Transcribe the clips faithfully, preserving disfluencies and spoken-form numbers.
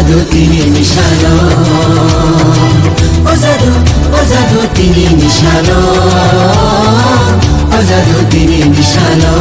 Dutini nisalo, o jadu, o jadu tini nisalo, o jadu tini nisalo.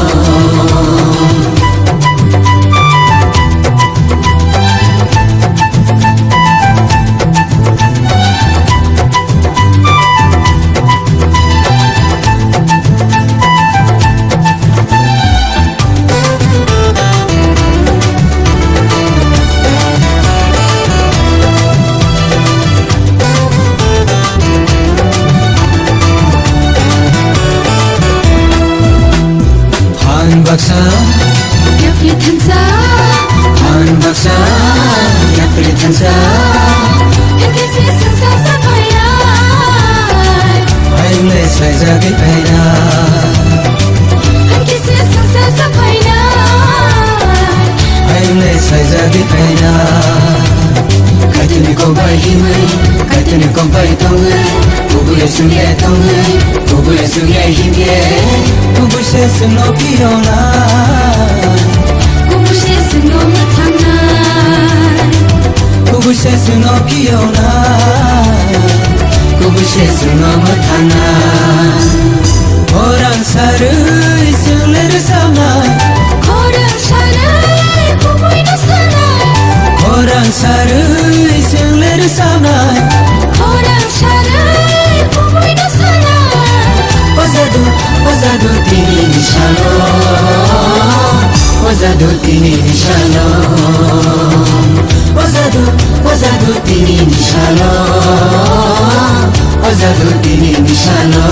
Phan baksa, yapri thansa. Phan baksa, yapri thansa. Hingke se sungsa sa phainai. Hayung le saijagwi phainai. Hingke se sungsa sa phainai. Hayung le saijagwi phainai. Kaitini kok bai himwi, kaitini kok bai tongwi, kubui sungya tongwi, kubui sungya himye, kubui se sungno phiyona. Kubui se sungno mwthangna. Kubui se sungno phiyona. Kubui se sungno mwthangna. Khorang sarwi chwng le rwchapnai. Khorang sarwi kubui no sanai. Khorang sarwi chwng le rwchapnai. Khorang sarwi kubui no sanai. O jadu, o jadu tini ni salo. O jadu tini ni salo. O jadu, o jadu tini ni salo. O jadu tini ni salo.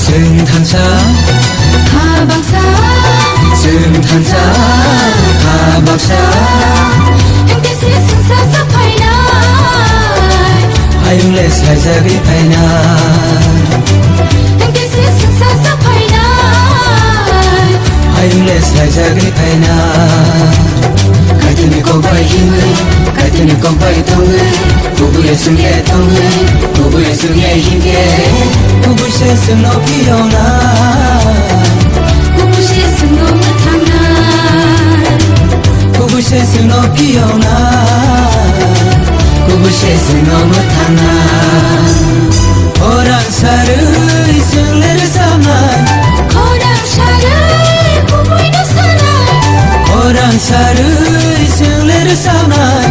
Chwng thansa, ha baksa. Chwng thansa, ha baksa. Hingke se sungsa sa phainai. Hayung le saijagwi phainai. Hingke se sungsa sa phainai. Hayung le saijagwi phainai. Kaitini kok bai himwi, kaitini kok bai tongwi, kubui sungya tongwi, kubui sungya himye, kubui se sungno phiyona. Kubui se sungno mwthangna. Kubui se sungno phiyona. Kubui se sungno mwthangna. Khorang sarwi chwng le rwchapnai. Khorang sarwi kubui no sanai. Khorang sarwi chwng le rwchapnai.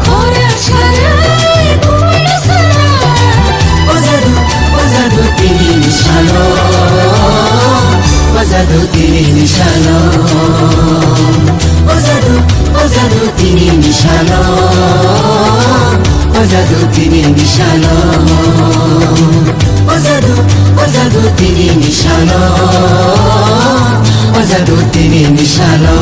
Khorang sarwi kubui no sanai. O jadu, o jadu tini ni salo. O jadu tini ni salo. O jadu, o jadu tini ni salo. O jadu tini ni salo. O jadu, o jadu tini ni salo. O jadu tini ni salo.